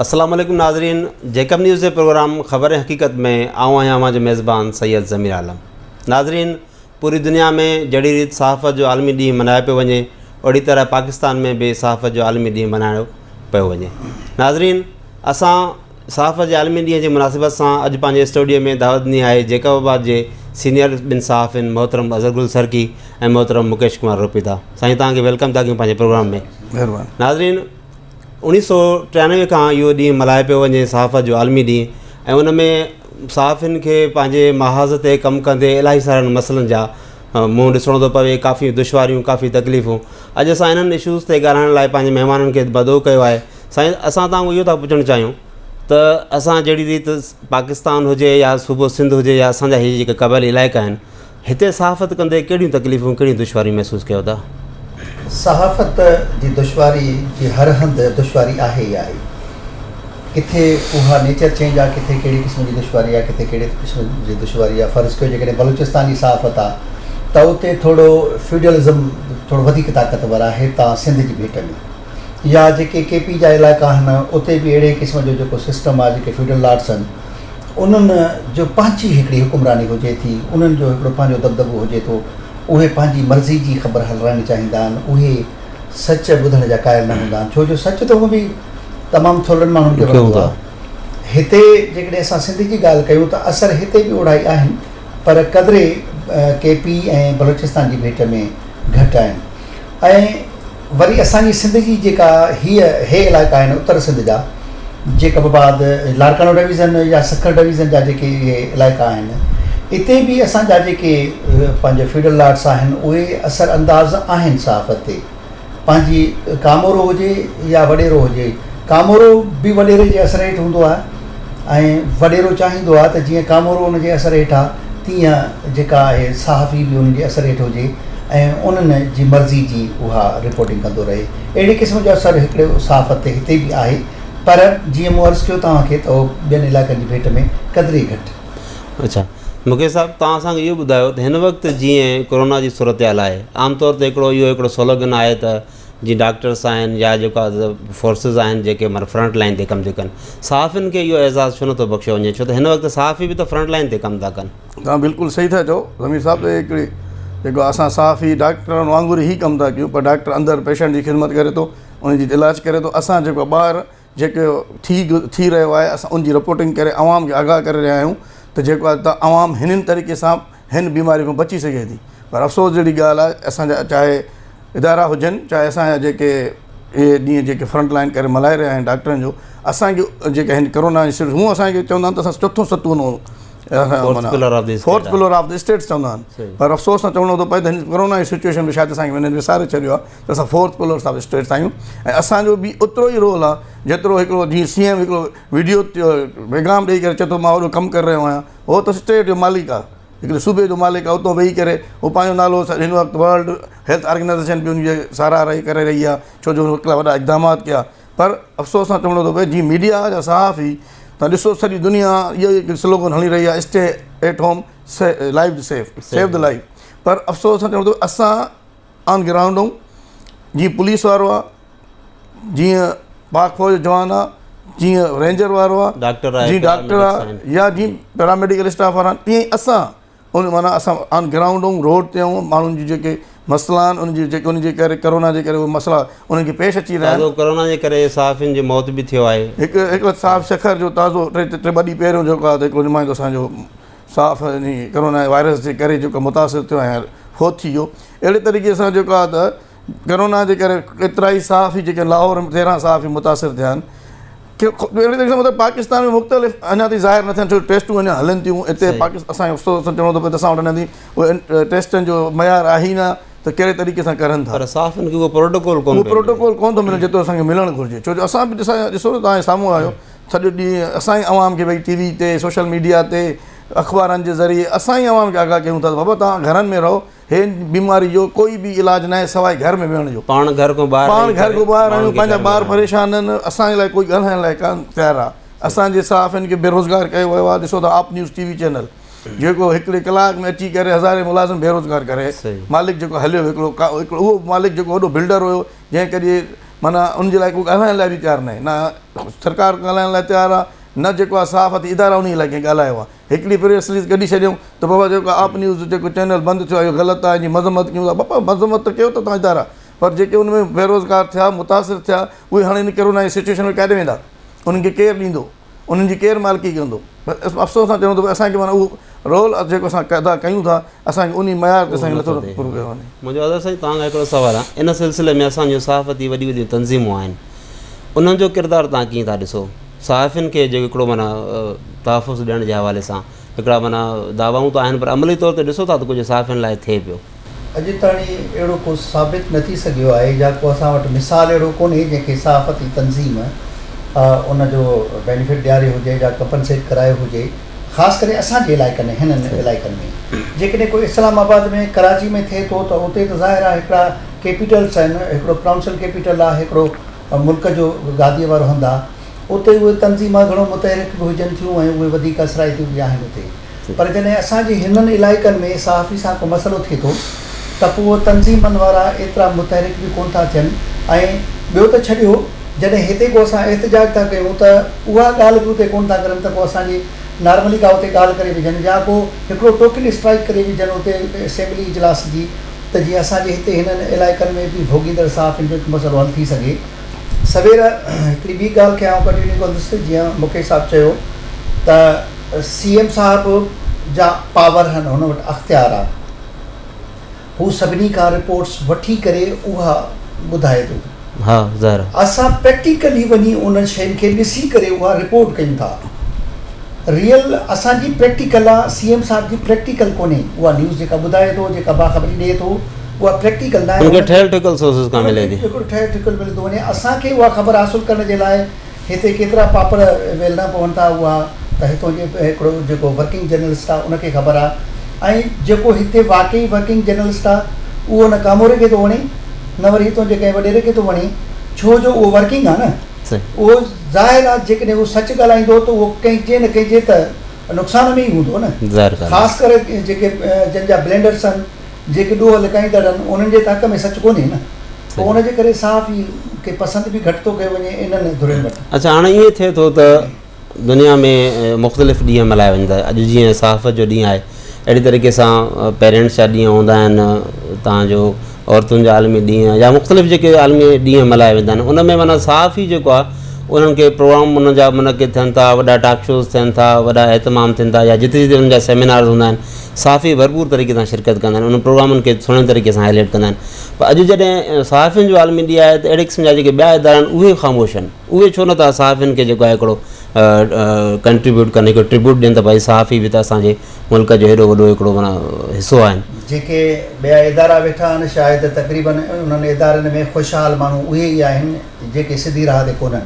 السلام عليڪم ناظرين جيڪب نيوز جي پروگرام خبر ۽ حقيقت ۾ آئون آهيان اوهان جو ميزبان سيد ضمير عالم ناظرين پوري دنيا ۾ جهڙي ريت صحافت جو عالمي ڏينهن ملهايو پيو وڃي اهڙي طرح پاڪستان ۾ به صحافت جو عالمي ڏينهن ملهايو پيو وڃي ناظرين اسان صحافت جي عالمي ڏينهن جي مناسبت سان اڄ پنهنجي اسٽوڊيو ۾ دعوت ڏني آهي جيڪب آباد جي سينيئر ٻن صحافين محترم اظهر گل سرڪي ۽ محترم مڪيش ڪمار روپيتا سائين توهان کي welcome ٿا ڪيون پنهنجي پروگرام ۾ مهرباني. ناظرين 1993 کان اهو ڏينهن ملهايو پيو وڃي صحافت جو عالمي ڏينهن ۽ ان ۾ صحافين کي پنهنجي محاذ تي ڪم ڪندي الاهي سارن مسئلن جا منهن ڏسڻو ٿو پوي ڪافي دشواريون ڪافي تڪليفون اڄ اسان انهن اشوز تي ڳالهائڻ لاء پنهنجي مهمانن کي مدعو ڪيو آهي سائين اسان توهان کان اهو ٿا پڇڻ چاهيون ته اسان جهڙي ريت پاڪستان هجي يا صوبو سنڌ هجي يا اسان جا هي جيڪي قبائلي علائقا آهن هتي صحافت ڪندي ڪهڙيون تڪليفون ڪهڙيون دشواريون محسوس ڪيو ٿا؟ صحافت جي دشواري جي هر هنڌ دشواري آهي ئي آهي. ڪٿي اها نيچر چينج آهي ڪٿي ڪهڙي قسم جي دشواري آهي ڪٿي ڪهڙي قسم جي دشواري آهي فرض ڪيو جيڪڏهن بلوچستان جي صحافت آهي ته اتي ٿورو فيوڊلزم ٿورو وڌيڪ طاقتور آهي تان سنڌ جي ڀيٽ ۾ يا جيڪي ڪي پي جا علائقا آهن اتي به اهڙي قسم جو جيڪو سسٽم آهي جيڪي فيوڊل لارڊس آهن انهن جو پنهنجي هڪڙي حڪمراني هجي ٿي انهن جو هڪڙو پنهنجو دٻدٻو هجي ٿو اهي پنهنجي مرضي جي خبر هلرائڻ چاهيندا آهن اهي سچ ٻڌڻ جا قائل نه هوندا آهن ڇو جو سچ ته هونء به تمام ٿورڙن ماڻهن کي وڻندو آهي هتي جيڪڏهن اسان سنڌ جي ڳالهه ڪيون ته اثر هتي به اهڙا ئي آهن پر قدري ڪي پي ۽ بلوچستان جي ڀيٽ ۾ گهٽ آهن ۽ وري اسان جي سنڌ جي جيڪا هيء هي علائقا آهن اتر سنڌ جا جيڪب آباد لاڙڪاڻو ڊويزن يا سکر ڊويزن جا جيڪي اهي علائقا آهن اتي به اسان جا جيڪي پنهنجا فيوڊل لارڊس آهن اهي اثر انداز آهن صحافت تي پنهنجي ڪامورو هجي يا وڏيرو هجي ڪامورو به وڏيري جي اثر هيٺ هوندو آهي ۽ وڏيرو چاهيندو آهي ته جيئن ڪامورو ان جي اثر هيٺ آهي تيئن جيڪا آهي صحافي به ان جي اثر هيٺ هجي ۽ انهن جي مرضي جي اها رپورٽنگ ڪندو رهي. اهڙي قسم جو اثر هڪڙي صحافت تي هتي به آهي پر جيئن مون عرض ڪيو توهان کي ته اهو ٻين علائقن جي ڀيٽ ۾ قدري گهٽ. اڇا مڪيش صاحب توهان اسان کي اهو ٻڌايو ته هن وقت جيئن ڪورونا جي صورتحال آهي عام طور تي هڪڙو اهو هڪڙو سلوگن آهي ته جيئن ڊاڪٽرس آهن يا جيڪا فورسز آهن جيڪي معنيٰ فرنٽ لائن تي ڪم ٿيون ڪن صحافين کي اهو اعزاز ڇو نٿو بخشيو وڃي ڇو ته هن وقت صحافي به ته فرنٽ لائن تي ڪم ٿا ڪن. توهان بلڪل صحيح ٿا چئو ضمير صاحب ته هڪڙي جيڪو اسان صحافي ڊاڪٽرن وانگر ئي ڪم ٿا ڪيون پر ڊاڪٽر اندر پيشنٽ جي خدمت ڪري ٿو ان جي علاج ڪري ٿو اسان جيڪو ٻاهر جيڪو ٿي ٿي رهيو آهي اسان ان جي رپورٽنگ ڪري عوام کي آگاهه ڪري رهيا آهيون ته جيڪو آهي ته عوام هنن طريقي سان هن بيماري کان بچي سگهي ٿي پر افسوس جهڙي ڳالهه آهي اسان جا چاهي ادارا هجن چاهي اسان جا جيڪي اهي ڏينهن جيڪي فرنٽ لائن ڪري ملهائي رهيا آهن ڊاڪٽرن جو اسان کي جيڪي هن ڪرونا جي سر هونء اسان کي چوندا آهن ته اسان چوٿون ستون fourth pillar of the states چوندا آهن پر افسوس سان چوڻو ٿو پئي ته هن ڪرونا جي سچويشن ۾ شايد اسان کي هنن وساري ڇڏيو آهي ته اسان فورٿ پلرس آف اسٽيٽس آهيون ۽ اسان جو به اوترو ئي رول آهي جيترو هڪڙو جيئن سي ايم هڪڙو ويڊيو پيغام ڏيئي ڪري چئي ٿو مان وڏو ڪم ڪري رهيو آهيان هو ته اسٽيٽ جو مالڪ آهي هڪڙي صوبي جو مالڪ آهي اتو ويهي ڪري هو پنهنجو نالو هن وقت ورلڊ هيلٿ آرگنائيزيشن به ان جي ساراهه رهي ڪري رهي آهي ڇو جو هن هڪڙا وڏا اقدامات ڪيا پر افسوس سان چوڻو ٿو پئي جيئن ميڊيا جا صحافي تان ڏسو سڄي دنيا اهو ئي سلوگن هڻي رهي آهي stay at home life safe save the life پر افسوس سان چوڻو ٿو اسان آن گرائونڊ آهيون جيئن پوليس وارو آهي جيئن پاڪ فوج جو جوان آ جيئن رينجر وارو آ جيئن ڊاڪٽر آ يا جيئن پيراميڊيڪل اسٽاف وارا آهن تيئن اسان ان معنيٰ اسان آن گرائونڊ آهيون روڊ تي آهيون ماڻهن جي جيڪي مسئلا آهن ان جي جيڪي ان جي ڪري ڪرونا جي ڪري اهي مسئلا انهن کي پيش اچي رهيا آهن. تازو ڪرونا جي ڪري صحافين جو موت به ٿيو آهي. هڪ هڪ صاحب سکر جو تازو ٽي ٽي ٻه ڏينهن پهريون جيڪو آهي ته هڪڙو نمائندو اسان جو صاف يعني ڪرونا وائرس جي ڪري جيڪو متاثر ٿيو ۽ فوت ٿي ويو اهڙي طريقي سان جيڪو آهي ته ڪرونا جي ڪري ڪيترائي صحافي جيڪي لاهور ۾ 13 صحافي متاثر ٿيا آهن اهڙي طريقي سان مطلب پاڪستان ۾ مختلف اڃا تائين ظاهر نه ٿيا ڇو ٽيسٽون اڃا هلن ٿيون هتي پاڪستان اسان کي افسوس سان چوڻو ٿو پئي ته اسان وٽ اڃا تائين اهي ٽيسٽن جو معيار آهي ئي نه ته ڪهڙي طريقي سان ڪرن ٿا پر صحافين کي اهو پروٽوڪول ڪونه اهو پروٽوڪول ڪونه ٿو ملي جيترو اسان کي ملڻ گهرجي ڇو جو اسان به ڏسان ڏسو نه توهان سامهون آهيو سڄو ڏينهن اسان ئي عوام کي ويهي ٽي وي تي سوشل ميڊيا تي اخبارن جي ذريعي اسان ئي عوام کي آگاهه ڪيون ٿا ته بابا توهان گهرن ۾ رهو هن بيماري جو ڪوئي به علاج ناهي سواء گهر ۾ ويهڻ جو. پاڻ گهر کان ٻاهر پاڻ گهر کان ٻاهر آهيون پنهنجا ٻار پريشان آهن اسان جي لاء ڪوئي ڳالهائڻ لاء ڪانه تيار آهي اسان جي صحافين کي بيروزگار ڪيو ويو آهي ڏسو ته آپ نيوز ٽي وي چينل جيڪو هڪڙي ڪلاڪ ۾ اچي ڪري هزارين ملازم بيروزگار ڪري مالڪ جيڪو هليو هڪڙو هڪڙو اهو مالڪ جيڪو وڏو بلڊر هيو جنهن ڪڏهن معنيٰ ان جي لاء ڪو ڳالهائڻ لاء به تيار ناهي نه سرڪار ڳالهائڻ لاء تيار آهي نه جيڪو آهي صحافتي ادارا انهي لاء ڪنهن ڳالهايو آهي. هڪڙي پريس رليز ڪڍي ڇڏيائون ته بابا جيڪو آپ نيوز جو جيڪو چينل بند ٿيو آهي اهو غلط آهي ان جي مذمت ڪيون ٿا بابا مذمت ته ڪيو ٿا توهان ادارا پر جيڪي ان ۾ بيروزگار ٿيا متاثر ٿيا اهي هاڻي ان ڪرونا جي سچويشن ۾ ڪاڏي ويندا انهن کي ڪير ڏيندو انهن جي ڪير مالڪي ڪندو افسوس سان چوڻو ٿو پئي اسان کي معنيٰ اهو رول جيڪو اسان ادا ڪيون ٿا اسان کي انهي معيار تي اسان کي نٿو پورو ڪيو وڃي. منهنجو اظهر سائين توهان کان هڪڙو سوال آهي ان سلسلي ۾ اسان جون صحافتي وڏيون وڏيون تنظيمون آهن انهن جو ڪردار توهان ڪيئن ٿا ڏسو صحافين کي جيڪو هڪڙو معنيٰ تحفظ ڏيڻ جي حوالي سان هڪڙا معنيٰ دعوائون ته آهن پر عملي طور تي ڏسو ٿا ته ڪجهه صحافين لاء ٿئي پيو. اڄ تاڻي اهڙو ڪو ثابت نه ٿي سگهيو آهي يا ڪو اسان وٽ مثال اهڙو ڪونهي جنهن کي صحافتي تنظيم ان جو بينيفٽ ڏياريو هجي يا ڪمپنسيٽ ڪرايو هجي خاص ڪري اسان جي علائقن ۾ هنن علائقن ۾ جيڪڏهن ڪو اسلام آباد ۾ ڪراچي ۾ ٿئي ٿو ته اتي ته ظاهر آهي هڪڙا ڪيپيٽلس آهن هڪڙو پراونشل ڪيپيٽل آهي هڪڙو ملڪ جو گاديء وارو هنڌ آهي اتي اهي تنظيمان گهڻو متحرڪ به هجن ٿيون ۽ اهي وڌيڪ اثرائتيون به آهن اتي پر جڏهن اسان جي هنن علائقن ۾ صحافي سان ڪو مسئلو ٿئي ٿو ته پوء تنظيمن وارا ايترا متحرڪ به ڪونه ٿا ٿين ۽ ٻيو ته ڇڏيو جڏهن هتي ڪو اسان احتجاج ٿا ڪيون ته اها ڳالهه به اتي ڪونه ٿا ڪرن ته ڪو اسان جي نارملي ڪا اتي ڳالهه ڪري وجهن يا ڪو هڪڙو ٽوڪن اسٽرائيڪ ڪري وجهن اتي اسيمبلي اجلاس جي ته جيئن اسان جي هتي هنن علائقن ۾ به ڀوڳيندڙ صحافين جو هڪ مسئلو حل ٿي سگهي. سوير هڪڙي ٻي ڳالهه کي آئون ڪنٽينيو ڪندس جيئن مڪيش صاحب چيو ته سي ايم صاحب جا پاور هن هن وٽ اختيار آ هو سڀني کان رپورٽس وٺي ڪري اها ٻڌائي ٿو ها ظاهر آ. اسان پريڪٽيڪلي وڃي انهن شين کي ڏسي ڪري اها رپورٽ ڪيون ٿا ريئل اسان جي پريڪٽيڪل آ سي ايم صاحب جي پريڪٽيڪل ڪونهي اها نيوز جيڪا ٻڌائي ٿو جيڪا باخبري ڏئي ٿو اها پريڪٽيڪل ناهي ان کي ٺهيل ٺڪل سورسز کان ملي ٿي. هڪڙو ٺهيل ٺڪل ملي ٿو وڃي اسان کي اها خبر حاصل ڪرڻ جي لاء هتي ڪيترا پاپڙ ويلڻا پون ٿا اها ته هتون جي هڪڙو جيڪو ورڪنگ جرنلسٽ آ ان کي خبر آ ۽ جيڪو هتي واقعي ورڪنگ جرنلسٽ آ اهو نه ڪاموري کي ٿو وڻي نه وري هتون جي ڪنهن وڏيري کي ٿو وڻي ڇو جو اهو ورڪنگ آ نه اهو ظاهر آ جيڪڏهن هو سچ ڳالهائيندو ته اهو ڪنهن جي نه ڪنهن جي ته نقصان ۾ ئي هوندو نه خاص ڪري جيڪي جن جا بلينڊرس آهن جيڪي ڏوهه لڪائيندڙ آهن انهن جي ته حق ۾ سچ ڪونهي نه پوء ان جي ڪري صحافي کي پسند به گهٽ ٿو ڪيو وڃي انهن ڌرين وٽ. اڇا هاڻي ائين ٿئي ٿو ته دنيا ۾ مختلف ڏينهن ملهايا وڃن ٿا اڄ جيئن صحافت جو ڏينهن آهي اهڙي طريقي سان پيرنٽس جا ڏينهن هوندا آهن تان جو عورتن جا عالمي ڏينهن يا مختلف جيڪي عالمي ڏينهن ملهايا ويندا آهن ان ۾ معنيٰ صحافي جيڪو آهي انهن کي پروگرام انهن جا منعقد ٿين ٿا وڏا ٽاڪ شوز ٿين ٿا وڏا اهتمام ٿين ٿا يا جتي جتي انهن جا سيمينارز هوندا آهن صحافي ڀرپور طريقي سان شرڪت ڪندا آهن انهن پروگرامن کي سهڻي طريقي سان هائلائٽ ڪندا آهن پر اڄ جڏهن صحافين جو عالمي ڏينهن آهي ته اهڙي قسم جا جيڪي ٻيا ادارا آهن اهي خاموش آهن اهي ڇو نٿا صحافين کي جيڪو آهي هڪڙو ڪنٽريبيوٽ ڪن هڪڙو ٽريبيوٽ ڏين ته ڀائي صحافي به ته اسانجي ملڪ جو هيڏو وڏو هڪڙو معنيٰ حصو آهن. جيڪي ٻيا ادارا ويٺا آهن شايد تقريبن انهن ادارن ۾ خوشحال ماڻهو اهي ئي آهن جيڪي سڌي راهه تي ڪونهن.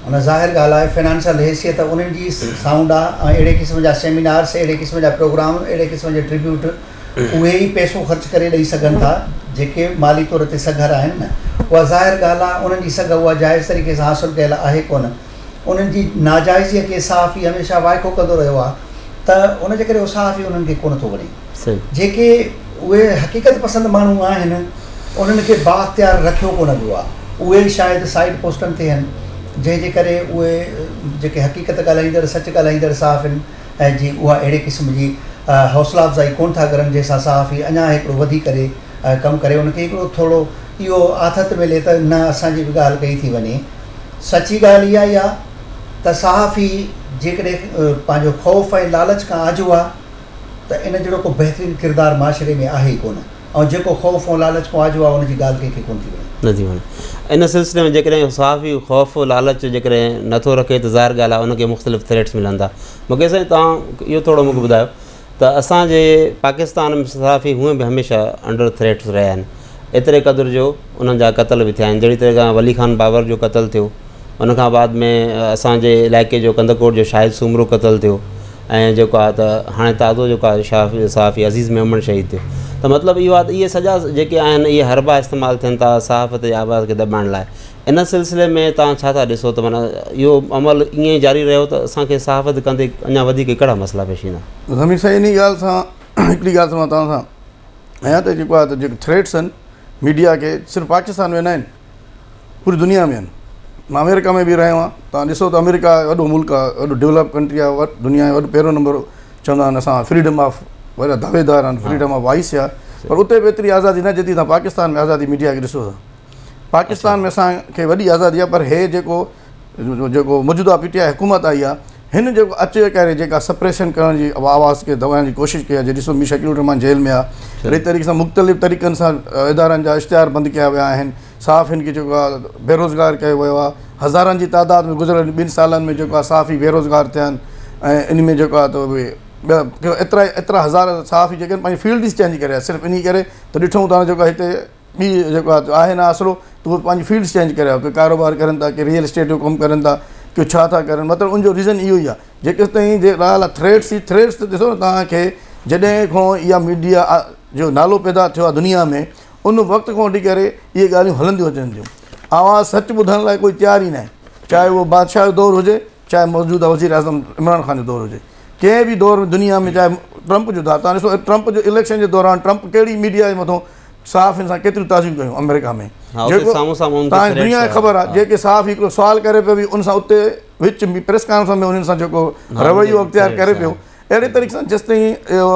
ان ظاهر ڳالهه آهي فنانشل حيثيت انهن جي سائونڊ آهي ۽ اهڙي قسم جا سيمينارس اهڙي قسم جا پروگرام اهڙي قسم جي ٽريبيوٽ اهي ئي پئسو خرچ ڪري ڏئي سگهن ٿا جيڪي مالي طور تي سگهر آهن نه اها ظاهر ڳالهه آهي انهن جي سگهه اها جائز طريقي سان حاصل ڪيل آهي ڪونه انهن جي ناجائزيء کي صحافي هميشه وائکو ڪندو رهيو آهي ته ان جي ڪري اهو صحافي انهن کي ڪونه ٿو وڻي. جيڪي اهي حقيقت پسند ماڻهو آهن انهن کي بااختيار رکيو ڪونه ويو آهي. اهي شايد سائيڊ پوسٽن تي آهن جنهن جي ڪري اهي جيڪي حقيقت ڳالهائيندڙ سچ ڳالهائيندڙ صحافين جي اها اهڙي قسم جي حوصلا افزائي ڪونه ٿا ڪرن جنهن سان صحافي اڃا هڪڙو وڌي ڪري ڪم ڪري ان کي هڪڙو ٿورو اهو آٿت ملي ته نه اسان جي به ڳالهه ڪئي ٿي وڃي. سچي ڳالهه اها ئي آ ته صحافي جيڪڏهن پنهنجو خوف ۽ لالچ کان آجو آ ته ان جهڙو ڪو بهترين ڪردار معاشري ۾ آهي ئي ڪونه ۽ جيڪو خوف ۽ لالچ کان آجو آ ان جي ڳالهه ڪنهن کي ڪونه ٿي وڻي. نه ٿي وڻي. ان سلسلي ۾ جيڪڏهن صحافي خوف لالچ جيڪڏهن نه ٿو رکي ته ظاهر ڳالهه آ ان کي مختلف ٿريٽس ملن ٿا. مون کي سائين توهان اهو ٿورو مون کي ٻڌايو ته اسان جي پاڪستان ۾ صحافي هونئن به هميشه انڊر ٿريٽس رهيا آهن ايتري قدر جو انهن جا قتل به ٿيا آهن جهڙي طرح کان ولي خان بابر جو قتل ٿيو ان کان بعد ۾ اسان جي علائقي جو ڪنڌڪوٽ جو شاهد سومرو قتل ٿيو ۽ جيڪو آهي ته هاڻي تازو جيڪو آهي شاهه صحافي عزيز ميمڻ شهيد ٿيو ته مطلب اهو آهي ته اهي سڄا جيڪي آهن اهي حربا استعمال ٿين ٿا صحافت جي آواز کي دٻائڻ لاء ان سلسلي ۾ توهان ڇا ٿا ڏسو ته معنيٰ اهو عمل ائين ئي جاري رهيو ته اسان کي صحافت ڪندي اڃا وڌيڪ ڪهڙا مسئلا پيش ايندا؟ ضمير سائين انهي ڳالهه سان هڪڙي ڳالهه سان مان توهان سان آهيان ته جيڪو آهي ته جيڪي ٿريٽس آهن ميڊيا کي صرف پاڪستان ۾ نه آهن پوري دنيا ۾ آهن. مان آمريڪا ۾ به رهيو آهيان توهان ڏسو ته آمريڪا وڏو ملڪ آهي وڏو ڊولپ ڪنٽري آهي دنيا جو وڏو پهريون نمبر چوندا آهن اسان فريڊم آف وڏا دعويدار آهن فريڊم آف وائس آهي پر اتي به ايتري آزادي نه جيتري توهان پاڪستان ۾ آزادي ميڊيا کي ڏسو ٿا. پاڪستان ۾ اسان کي وڏي آزادي آهي پر هي جيڪو جيڪو موجوده پي ٽي آء حڪومت آئي آهي هن جيڪو اچي ڪري جيڪا سپريشن ڪرڻ جي آواز کي دٻائڻ جي ڪوشش ڪئي آهي جي ڏسو مير شڪيل الرحمان جيل ۾ آهي اهڙي طريقي سان مختلف طريقن سان ادارن جا اشتهار بند ڪيا ويا آهن صحافين کي جيڪو آهي بيروزگار ڪيو ويو آهي هزارن جي تعداد ۾ گذريل ٻن سالن ۾ جيڪو آهي صحافي بيروزگار ٿيا آهن ۽ ان ۾ جيڪو آهي ته اهي ٻيا ايترا ايترا هزار صحافي جيڪي آهن پنهنجي فيلڊ چينج ڪري صرف انهي ڪري ته ڏٺو ٿا جيڪو هتي ٻي جيڪو آهي نه آسرو ته اهي پنهنجي فيلڊ چينج ڪري ڪي ڪاروبار ڪرن ٿا ڪي ريئل اسٽيٽ جو ڪم ڪرن ٿا ڪي ڇا ٿا ڪرن مطلب ان جو ريزن اهو ئي آهي جيڪستائين جي ڳالهه آهي ٿريٽس جي ٿريٽس ته ڏسو نه توهان کي جڏهن کان اها ميڊيا جو نالو پيدا ٿيو آهي دنيا ۾ ان وقت کان وٺي ڪري اهي ڳالهيون هلنديون اچن ٿيون آواز سچ ٻڌڻ لاء ڪوئي تيار ئي ناهي چاهي اهو بادشاهه جو دور هجي چاهي موجوده وزير اعظم عمران خان جو دور هجي ڪنهن به دور ۾ دنيا ۾ چاهي ٽرمپ جو دور تان ڏسو ٽرمپ جو اليڪشن جي دوران ٽرمپ ڪهڙي ميڊيا جي مٿو صحافين سان ڪيتريون تعظيم ڪيون آمريڪا ۾ جيڪو تان دنيا کي خبر آهي جيڪي صحافي هڪڙو سوال ڪري پيو به ان سان اتي وچ ۾ پريس ڪانفرنس ۾ انهن سان جيڪو رويو اختيار ڪري پيو اهڙي طريقي سان جيستائين اهو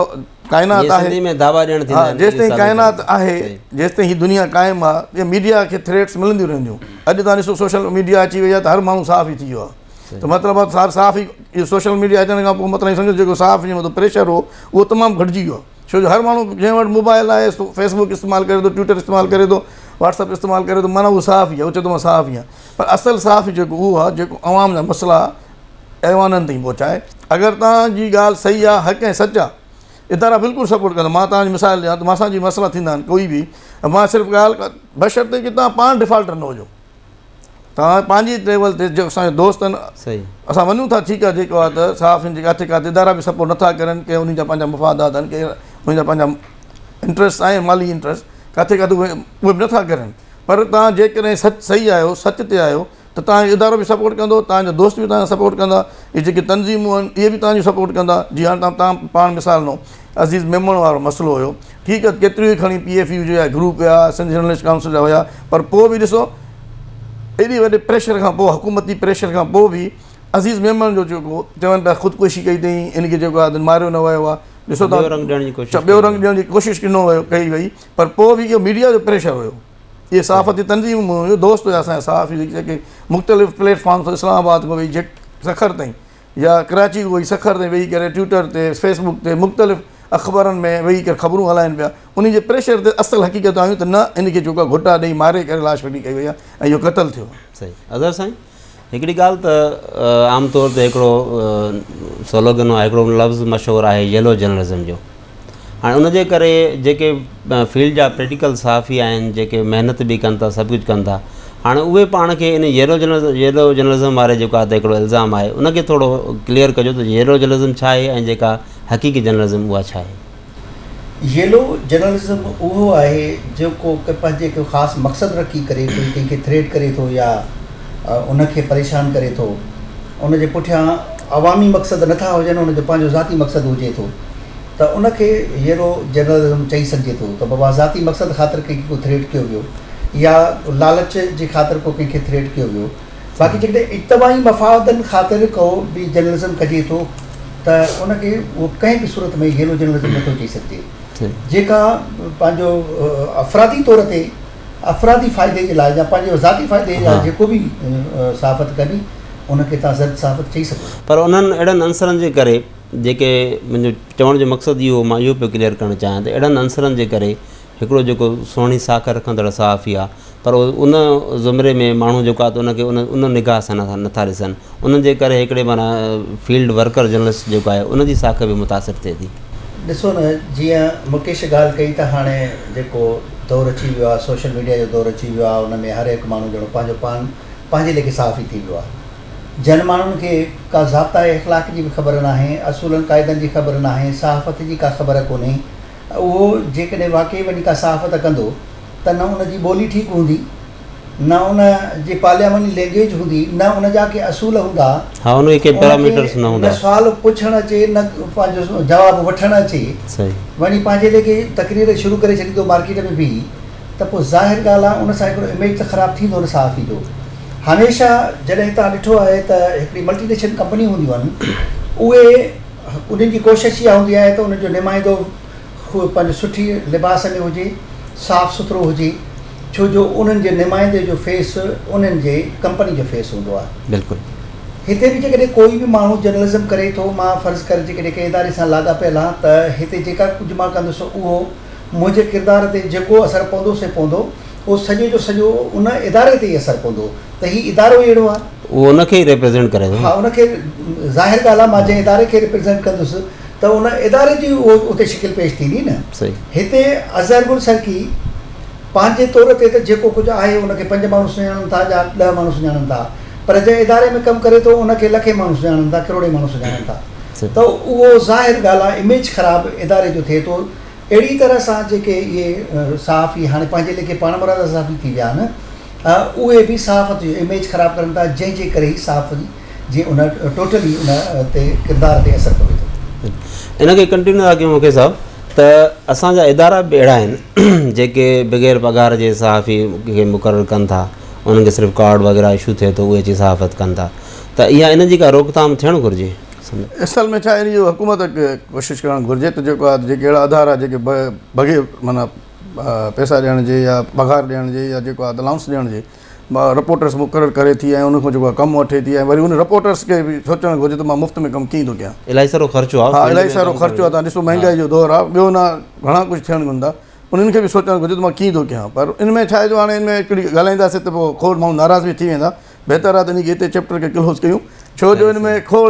ڪائنات آهي ۾ دعويٰ ڏيڻ ٿيندا آهن جيستائين ڪائنات آهي جيستائين هي دنيا قائم آهي ميڊيا کي ٿريٽس ملنديون رهنديون اڄ تان ڏسو سوشل ميڊيا اچي وئي آهي ته هر ماڻهو صحافي ٿي ويو آهي ته مطلب آهي هر صحافي اهو سوشل ميڊيا اچڻ کان پوء مطلب سمجهو جيڪو صحافي جي مٿان پريشر هو اهو تمام گهٽجي ويو آهي ڇو جو هر ماڻهو جنهن وٽ موبائل آهي سو فيس بڪ استعمال ڪري ٿو ٽوئٽر استعمال ڪري ٿو واٽس اپ استعمال ڪري ٿو معنيٰ اهو صحافي آهي اهو چئي ٿو مان صحافي آهيان پر اصل صحافي جيڪو اهو آهي جيڪو عوام جا مسئلا ايوانن تائين پهچائي. اگر توهان جي ڳالهه صحيح آهي، حق ۽ سچ آهي، ادارا بلڪل سپورٽ ڪندا. مان توهان جو مثال ڏيان ته مان سان جي مسئلا ٿيندا آهن ڪوئي به مان صرف ڳالهه بشرطيڪ ڪي توهان پاڻ ڊفالٽر نه هجو. توهان پنهنجي ليول تي جو اسان جا دوست آهن اسان وڃون ٿا ٺيڪ آهي جيڪو آهي ته صحافين جي ڪاٿي ڪاٿي ادارا به سپورٽ نٿا ڪرن ڪي انهن جا پنهنجا مفادات آهن ڪي انهن جا پنهنجا انٽرسٽ آهن مالي انٽرسٽ ڪاٿي ڪاٿي اهي به نٿا ڪرن پر توهان جيڪڏهن سچ صحيح آهيو سچ تي آهيو ته توهان جو ادارو به سپورٽ ڪندو، توهان جا دوست به توهان کي سپورٽ ڪندا، اهي جيڪي تنظيمون آهن اهي به توهان جي سپورٽ ڪندا، جيئن هاڻي توهان پاڻ مثال ڏنو عزيز ميمڻ وارو مسئلو هيو ٺيڪ آهي ڪيتريون ئي کڻي پي ايف يو جا گروپ هيا سنڌ جرنلسٽ ڪائونسل جا هيا پر پوء به ڏسو ايڏي وڏي پريشر کان پوء حڪومتي پريشر کان پوء به عزيز ميمڻ جو جيڪو چون پيا خودڪشي ڪئي اٿئي ان کي جيڪو آهي ماريو نه ويو آهي ڏسو ٻيو رنگ ڏيڻ جي ڪوشش ٻيو رنگ ڏيڻ جي ڪوشش ڏنو ويو ڪئي وئي پر پوء به اهو ميڊيا جو پريشر هيو اهي صحافتي تنظيمون هيون دوست هيا اسان جا صحافي جيڪي مختلف پليٽ فارمز تي اسلام آباد کان ويهي سکر تائين يا ڪراچي کان ويهي سکر تائين ويهي ڪري ٽوئٽر تي فيس بڪ تي مختلف اخبارن ۾ ويهي ڪري خبرون هلائن پيا انهي جي پريشر تي اصل حقيقت آيون ته نه ان کي جيڪو گهٽا ڏئي ماري ڪري لاش ڦٽي ڪئي وئي آهي ۽ اهو قتل ٿيو آهي. صحيح اظهر سائين هڪڙي ڳالهه ته عام طور تي هڪڙو سلوگن آهي هڪڙو لفظ مشهور آهي يلو جرنلزم جو هاڻي ان جي ڪري جيڪي فيلڊ جا پريڪٽيڪل صحافي آهن جيڪي محنت به ڪن ٿا سڀ ڪجهه ڪن ٿا هاڻي اهي پاڻ کي ان يلو جرنلزم يلو جرنلزم واري جيڪو آهي ته هڪڙو الزام آهي ان کي ٿورو ڪليئر ڪجو ته يلو جرنلزم ڇا آهي ۽ جيڪا حقيقي جرنلزم اها ڇا آهي. يلو جرنلزم اهو آهي جيڪو پنهنجي هڪ خاص مقصد رکي ڪري ڪوئي ڪنهن کي ٿريٽ ڪري ٿو يا ان کي پريشان ڪري ٿو ان جي پٺيان عوامي مقصد نٿا هجن ان جو پنهنجو ذاتي مقصد هجي ٿو ته ان کي يلو جرنلزم چئي سگهجي ٿو ته بابا ذاتي مقصد خاطر ڪنهن کي ڪو ٿريٽ ڪيو ويو يا لالچ جي خاطر ڪو ڪنهن کي ٿريٽ ڪيو ويو باقي جيڪڏهن اجتماعي مفادن خاطر ڪو به جرنلزم ڪجي ٿو ته ان کي اهو ڪنهن به صورت ۾ يلو جرنلزم نٿو چئي سگهجي. جيڪا پنهنجو افرادي طور تي افرادي فائدي جي لاء يا پنهنجي ذاتي فائدي جي لاء جيڪو به صحافت ڪبي ان کي توهان زرد صحافت چئي سگهو ٿا. پر انهن اهڙن عنصرن جي ڪري جيڪي منهنجو چوڻ جو مقصد اهو مان اهو پيو ڪليئر ڪرڻ چاهيان ته اهڙن عنصرن جي ڪري هڪڙو جيڪو سهڻي ساک رکندڙ صحافي آ پر ان زمري ۾ ماڻهو جيڪو آ ته ان کي ان ان نگاهه سان نٿا نٿا ڏسن انهن جي ڪري هڪڙي معنيٰ فيلڊ ورڪر جرنلسٽ جيڪو آهي ان جي ساک به متاثر ٿئي ٿي. ڏسو نه جيئن مڪيش ڳالهه ڪئي ته هاڻي جيڪو دور اچي ويو آ سوشل ميڊيا جو دور اچي ويو آ ان ۾ هر هڪ ماڻهو ڄڻو پنهنجو پاڻ پنهنجي ليکي صحافي ٿي ويو آ جن ماڻهن کي ڪا ضابطه اخلاق جي به خبر ناهي اصولن قاعدن جي خبر ناهي صحافت جي ڪا خبر ڪونهي اهو جيڪڏهن واقعي وڃي ڪا صحافت ڪندو ته نه ان جي ٻولي ٺيڪ هوندي، نه ان جي پارلياماني لينگويج هوندي، نه ان جا ڪي اصول هوندا، ها ان کي ڪي پيراميٽرس نه هوندا. نه سوال پڇڻ اچي نه پنهنجو جواب وٺڻ اچي، وڃي پنهنجي ليکي تقرير شروع ڪري ڇڏيندو مارڪيٽ ۾ بيهي ته پوء ظاهر ڳالهه آهي ان سان هڪڙو اميج ته خراب ٿيندو نه صحافي جو. هميشه جڏهن توهان ڏٺو آهي ته هڪڙي ملٽي نيشنل ڪمپنيون هونديون آهن اهي انهن جي ڪوشش اها هوندي آهي ته انهن جو نمائندو پنهنجو سٺي لباس ۾ هجي، صاف سٿرو هجي ڇو جو انهن جي نمائندي جو فيس انهن جي ڪمپني جو فيس هوندو آهي. بلڪل. هتي به جيڪڏهن ڪوئي به ماڻهو جرنلزم ڪري ٿو مان فرض ڪر جيڪڏهن ڪنهن اداري سان لاڳاپيل آهيان ته هتي جيڪا ڪجهه مان ڪندس اهو منهنجي ڪردار تي جيڪو اثر پوندو سي پوندو، اهو سڄو جو سڄو ان اداري تي ئي اثر پوندو ته هي ادارو ئي اهڙو آهي. اهو ان کي ئي ريپريزينٽ ڪري ٿو نه. ها ان کي ظاهر ڳالهه آهي مان جنهن اداري کي ريپريزينٽ ڪندس ته ان اداري جي اهو اتي شڪل پيش ٿيندي نه. صحيح. هتي اظهر گل سرڪي پنهنجي طور تي ته جيڪو ڪجهه آهي ان کي پنج ماڻهو سڃاڻن ٿا يا ڏهه ماڻهو سڃاڻن ٿا پر جنهن اداري ۾ ڪم ڪري ٿو ان کي لکين ماڻهو سڃاڻن ٿا ڪروڙين ماڻهو سڃاڻن ٿا ته اهو ظاهر ڳالهه آهي اميج خراب اداري جو ٿئي ٿو. اهڙي طرح سان جيڪي اهي صحافي هاڻي پنهنجي ليکي پاڻمرادا صحافي ٿي ويا آهن اهي به صحافت جو اميج خراب ڪرن ٿا جنهن جي ڪري ئي صحافي جي ان ٽوٽلي ان تي ڪردار تي اثر پوي ٿو. ان کي ڪنٽينيو ٿا ڪيون مکي صاحب ته اسان جا ادارا به اهڙا آهن جيڪي بغير پگهار جي صحافي کي مقرر ڪن ٿا انهن کي صرف ڪارڊ وغيره اشو ٿئي ٿو اهي اچي صحافت ڪن ٿا ته اها ان جي ڪا روڪٿام ٿيڻ گهرجي. اصل ۾ ڇا ان جو حڪومت کي ڪوشش ڪرڻ گهرجي ته جيڪو آهي جيڪي اهڙا ادارا جيڪي بغير معنيٰ پئسا ڏيڻ جي يا پگهار ڏيڻ جي يا جيڪو آهي الائونس ڏيڻ جي رپورٽرس مقرر ڪري ٿي ۽ ان کان جيڪو آهي ڪم وٺي ٿي ۽ وري ان رپورٽرس کي به سوچڻ گهرجي ته مان مفت ۾ ڪم ڪيئن ٿو ڪيان. الاهي سارو خرچو آهي. ها الاهي سارو خرچو آهي تان ڏسو مهنگائي جو دور آهي ٻيو نه گهڻا ڪجهه ٿيڻ گهن ٿا انهن کي به سوچڻ گهرجي ته مان ڪيئن ٿو ڪيان پر ان ۾ ڇا آهي جو هاڻي ان ۾ هڪڙي ڳالهائينداسين ته پوء کوڙ ماڻهو ناراض به ٿي ويندا بهتر آهي ته ان کي هتي چيپٽر کي ڪلوز ڪيون ڇو جو ان ۾ کوڙ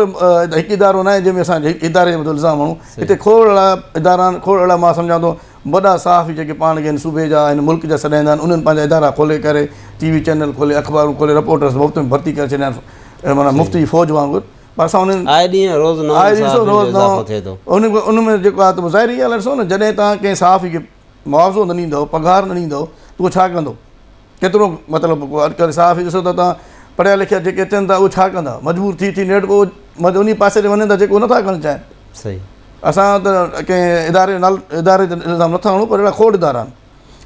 هڪ ادارو ناهي جنهن ۾ اسان هڪ اداري جي مٿان الزام هڻون هتي کوڙ اهڙا ادارا آهن کوڙ اهڙا مان سمجهان ٿو وڏا صحافي جيڪي پاڻ کي هن صوبي جا هن ملڪ جا سڏائيندا آهن انهن پنهنجا ادارا کولي ڪري ٽي وي چينل کولي اخبارون کولي رپورٽرس مفت ۾ ڀرتي ڪري ڇڏيا آهن معنيٰ مفت جي فوج وانگر پر اسان انهن آئي ڏينهن روز نئون آئي ڏسو صحافين جو روز اضافو نئون ٿئي ٿو. ان ان ۾ جيڪو آهي ته ظاهري ڳالهه آهي ڏسو نه جڏهن توهان ڪنهن صحافي کي معاوضو نه ڏيندؤ پگهار نه ڏيندؤ ته اهو ڇا ڪندو ڪيترو مطلب اڄڪلهه صحافي ڏسو ته توهان پڙهيا لکيا جيڪي اچن ٿا اهي ڇا ڪندا مجبور ٿي ٿي نيٺ پوء مطلب انهي پاسي ڏي وڃن ٿا جيڪو نٿا ڪرڻ چاهين. صحيح. اسان ته ڪنهن اداري جو نالو اداري تي الزام نٿا هڻون پر اهڙا کوڙ ادارا آهن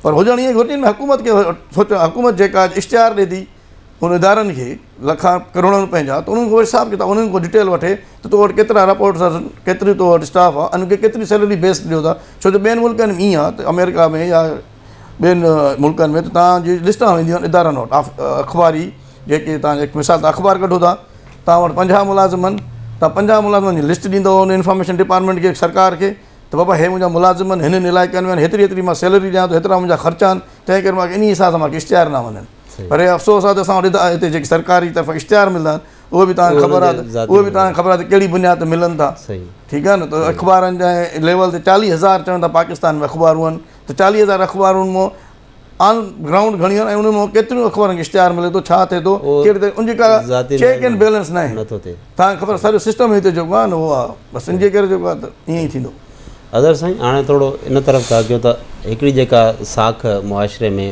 پر هجڻ ائين گهرجي ان ۾ حڪومت کي سوچڻ حڪومت جيڪا اشتهار ڏي ٿي ان ادارن کي لکان ڪروڙن روپين جا ته انهن کان حساب ڪتاب انهن کان ڊيٽيل وٺي ته تو وٽ ڪيترا رپورٽس آهن ڪيتري تو وٽ اسٽاف آهي انهن کي ڪيتري سيلري بيس ڏيو ٿا ڇو جو ٻين ملڪن ۾ ائين آهي ته آمريڪا ۾ يا ٻين ملڪن ۾ ته توهان جي لسٽان وينديون آهن ادارن وٽ اخباري جيڪي توهان جي مثال ته اخبار ڪڍو ٿا توهان وٽ 50 ملازم آهن توهان 50 ملازمن جي لسٽ ڏيندو ان انفارميشن ڊپارٽمينٽ کي سرڪار کي ته بابا هي منهنجا ملازم آهن هنن علائقن ۾ آهن هيتري هيتري مان سيلري ڏيان ٿو هيترا منهنجا خرچا آهن تنهن ڪري مان انهي حساب سان مانکي اشتهار نه وڃن پر هي افسوس آهي ته اسان وٽ هتي جيڪي سرڪاري طرفان اشتهار ملندا آهن اهي به توهان کي خبر آهي ته اهي به توهان کي خبر آهي ته ڪهڙي بنياد تي ملن ٿا ٺيڪ آهي نه ته اخبارن جا ليول تي 40000 چون ٿا پاڪستان ۾ اخبارون آهن ته 40000 اخبارن مان آن گرائونڊ گهڻيون آهن ۽ انهن مان ڪيتريون اخبارن کي اشتهار ملي ٿو ڇا ٿئي ٿو ڪهڙي طريقي ان جي ڪا چيڪ اينڊ بيلنس ناهي نٿو ٿئي. توهان کي خبر سڄو سسٽم هتي جيڪو آهي نه اهو آهي بس ان جي ڪري جيڪو آهي ته ائين ئي ٿيندو. اظهر سائين هاڻي ٿورو ان طرف ٿا ڪيون ته هڪڙي جيڪا ساک معاشري ۾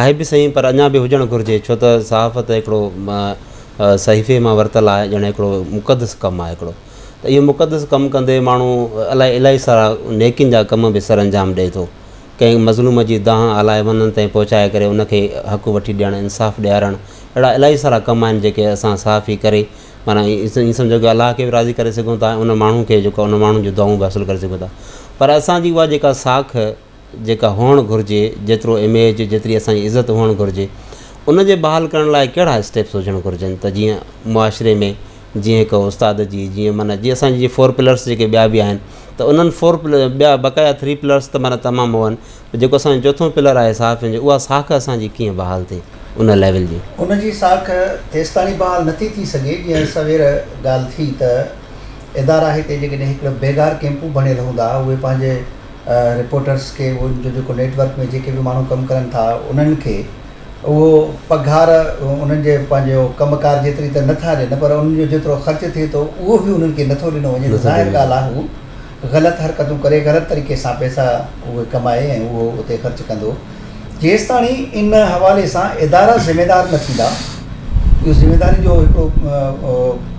آهي به سهي پر اڃا به هجڻ گهرجي ڇو ته صحافت هڪڙو صحيفي مان ورتل آهي ڄڻ هڪڙو مقدس ڪم آهي هڪڙو ته اهو مقدس ڪم ڪندي ماڻهو الائي الاهي سارا نيڪين جا ڪم به سر انجام ڏئي ٿو. ڪنهن مظلوم جي دانهن اعليٰ منن تائين پهچائي ڪري ان کي حق وٺي ڏيڻ، انصاف ڏيارڻ، اهڙا الاهي سارا ڪم آهن جيڪي اسان صحافي ڪري معنيٰ ائين سمجهو ڪي الله کي به راضي ڪري سگهون ٿا ۽ ان ماڻهو کي جيڪو ان ماڻهو جون دعائون به حاصل ڪري سگهون ٿا پر اسان جي اها جيڪا ساک جيڪا هئڻ گهرجي جيترو اميج جيتري اسان جي عزت هئڻ گهرجي ان جي بحال ڪرڻ لاء ڪهڙا اسٽيپس هجڻ گهرجن ته جيئن معاشري ۾ جيئن هڪ استاد جي جيئن معنيٰ جيئن اسان جي فور پلرس جيڪي ٻيا به آهن ته انهن فور پلر ٻيا بقايا ٿري پلرس ته معنيٰ تمام هو آهن جيڪو اسان جو چوٿون پلر آهي صحافين جو اها ساک اسان جي ڪيئن بحال ٿئي ان ليول جي. ان جي ساک تيستاڻي بحال نٿي ٿي سگهي جيئن سوير ڳالهه ٿي ته ادارا هتي جيڪڏهن هڪڙو بيگار ڪيمپون بڻيل هوندا اهي پنهنجي رپورٽرس کي ان جو جيڪو نيٽ ورڪ ۾ جيڪي به ماڻهو ڪم ڪرن ٿا انهن کي اهو پگهار انهن جي پنهنجو ڪم ڪار جيتري ته نٿا ڏين پر انهن جو جيترو خرچ ٿئي ٿو اهو به انهن کي نٿو ڏنو وڃي ته ظاهر ڳالهه آهي هو غلط حرڪتون ڪري غلط طريقي سان پئسا اهي ڪمائي ۽ اهو اتي خرچ ڪندو جيستاڻي ان حوالي سان ادارا ذميدار نه ٿيندا اهو ذميداري جو هڪڙو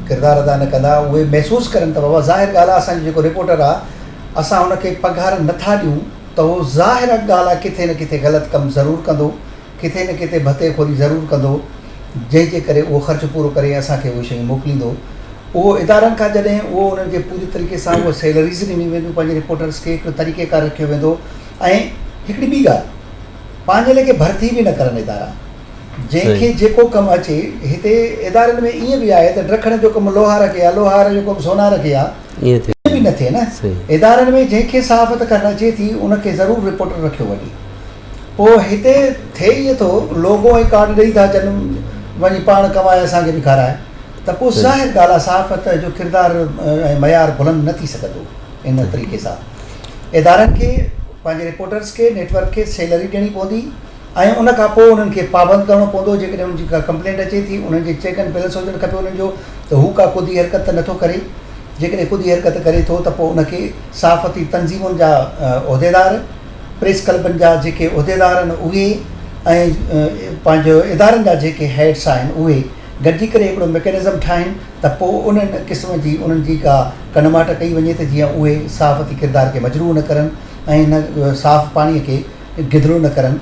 ڪردار ادا نه ڪندا اهي محسوس ڪرن ته بابا ظاهر ڳالهه آهي اسان جو جيڪو رپورٽر آهي اسان ان کي پگهار نٿا ڏيون. ته هو ظاهر ڳالهه آهي ڪٿي نه ڪٿي غلط ڪم ضرور ڪندو، ڪٿي نه ڪٿي ڀتي خوري ضرور ڪندو، جنهن جي ڪري اهو خرچ پورو ڪري اسان کي اهي شيون موڪليندو. اهو ادارن کان جڏهن اهو انهن کي پوري طريقي سان اهي سيلريز ڏنيون وينديون پنهنجي رپورٽرز کي هڪڙو طريقي ڪار رکيو ويندو ۽ هڪڙي ٻي ڳالهه پنهنجي ليکي ڀرتي به نه ڪرن ادارا جنهن کي جيڪو ڪم اچي هتي ادارن ۾ ائين به آهي ته ڊکڻ جو ڪم لوهار کي آهي لوهار جو ڪم سونار کي آهي ائين به نه ٿئي نه ادارن ۾ جنهن کي صحافت ڪرڻ اچي ٿي ان کي ضرور رپورٽر رکيو وڃي پوء هتي ٿئي ائين ٿو لوگو ۽ ڪارڊ ڏئي ٿا اچن وڃي پاڻ ڪمائي اسان کي به کارائي ته پوء ظاهر ڳالهه آهي صحافت جو ڪردار ۽ معيار بلند نه ٿي سگهندو ان طريقي سان ادارن کي پنهنجي رپورٽرز کي نيٽ ورڪ کي سيلري ڏيڻي پوندي ۽ ان کان پوء انهن کي پابند ڪرڻو پوندو جيڪڏهن انهن جي ڪا ڪمپلينٽ اچي ٿي انهن جي چيڪ اينڊ بيلنس هجڻ کپي انهن جو ته هو ڪا خودي حرڪت ته نٿو ڪري جيڪڏهن خودي حرڪت ڪري ٿو ته پوء ان کي صحافتي تنظيمن جا عهديدار پريس ڪلبن جا جيڪي عهديدار آهن اهي ۽ پنهنجو ادارن جا جيڪي هيڊس آهن اهي گڏجي ڪري هڪڙو ميڪنزم ٺاهين ته پوء انهن قسم جي انهن جي ڪا ڪنماٽ ڪئي وڃي ته جيئن اهي صحافتي ڪردار کي مجروح نه ڪرن ۽ هن صاف پاڻي کي گدلو نه ڪرن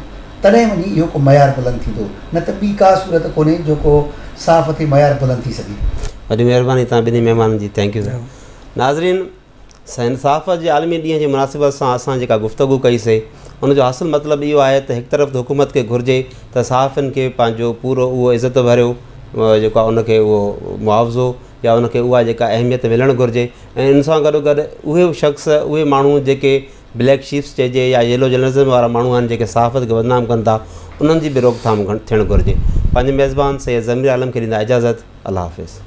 تڏهن وڃي اهو ڪو معيار بلند ٿيندو نه ته ٻي ڪا صورت ڪونهي جو ڪو صحافتي معيار بلند ٿي سگهي. وڏي مهرباني توهان ٻنهي مهمانن جي thank you sir ناظرين سائين صحافت جي عالمي ڏينهن جي مناسبت سان اسان جيڪا گفتگو ڪئي سي ان جو حاصل مطلب اهو آهي ته هڪ طرف ته حڪومت کي گهرجي ته صحافين کي پنهنجو پورو اهو عزت ڀريو جيڪو آهي ان کي اهو معاوضو يا ان کي اها جيڪا اهميت ملڻ گهرجي ۽ ان سان گڏو گڏ اهي شخص اهي ماڻهو جيڪي بليڪ شيپس چئجي يا ييلو جرنلزم وارا ماڻهو آهن جيڪي صحافت کي بدنام ڪن ٿا انهن جي به روڪٿام ٿيڻ گهرجي. پنهنجي ميزبان سيد ضمير عالم کي ڏيندا اجازت الله حافظ.